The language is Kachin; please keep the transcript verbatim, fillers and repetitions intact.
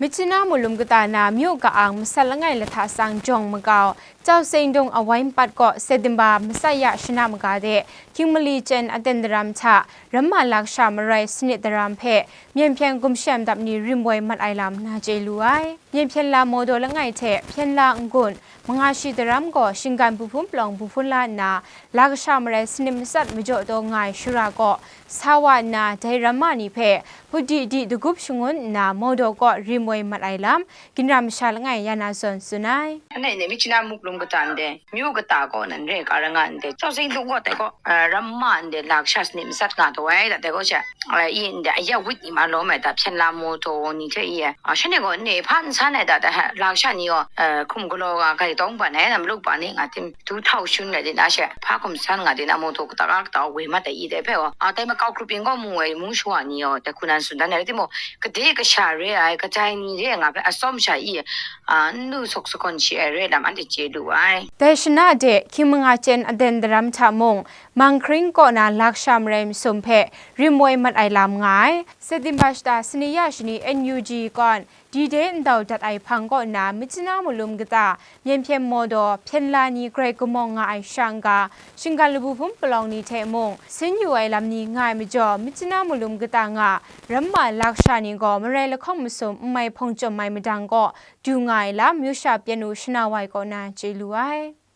Myitkyina Mulum kata na myu ka-ang masat langai lahta sang jawng makau, Chau Seng Dung awai npat kaw September masat ya shana maga de, hkying mali chyen aten daram hta ramma laksha marai sanit daram hpe myen hpyen gumshem dap ni rim woi mat ai lam na chye lu ai. Myen hpyen la mawdaw langai hte hpyen la n-gun, manga shi daram gaw shinggan buhpun palawng buhpun la nna, laksha marai sanit matsat majaw taw nga ai shara kaw sa wa nna, dai ramma ni hpe hpudi di dagup shangun nna mawdaw kaw rim woi mat ai lam, ginra masha langai ya na zawn tsun ai. Anhte ne, Myitkyina Mulum kata ndai, myu kata kaw nan re ka ra nga ndai, Chau Seng Dung kaw tai kaw, eh, ramma ndai laksha sanit matsat nga taw ai, da tai kaw sha, eh, i ndai, aya wit ni ma lawm ai da, hpyen la mawdaw ni hte i, ah, shanhte gaw ne, hpa n san ai da, da, laksha ni gaw, eh, hkum galaw nga hkai tawng ban ai, na malu pa ni nga tim, du htau shun rai di na she, hpa hkum san nga di na, mawdaw kata ka kata woi mat ai i dai hpe gaw, ah, dai makau grup yin gaw mu ai, mung shawa ni gaw, dai hku nan tsun dan ai, rai timung, kade kasha re ai, kadai ni re ai nga hpe atsawm sha i, a, n lu sawk sahkawn shi ai re lam anhte chye lu ai. Dai shana de hkying manga chyen aden daram hta mung, Manghkring kaw na laksha marai masum hpe rim woi mat ai lam nga ai. September shata sani ya shani N U G kawn D-Day ndau dat ai hpang kaw na Myitkyina Mulum kata myen hpyen mawdaw hpyen la ni grai gumawng nga ai sha n-ga, shinggan labu hpun palawng ni hte mung sin yu ai lam ni nga ai majaw, Myitkyina Mulum kata nga ramma laksha ni gaw marai lahkawng masum n mai hpawng chyawm mai madang kaw du nga ai lam, Myu sha Pyen U Shana Wai kaw na chye lu ai.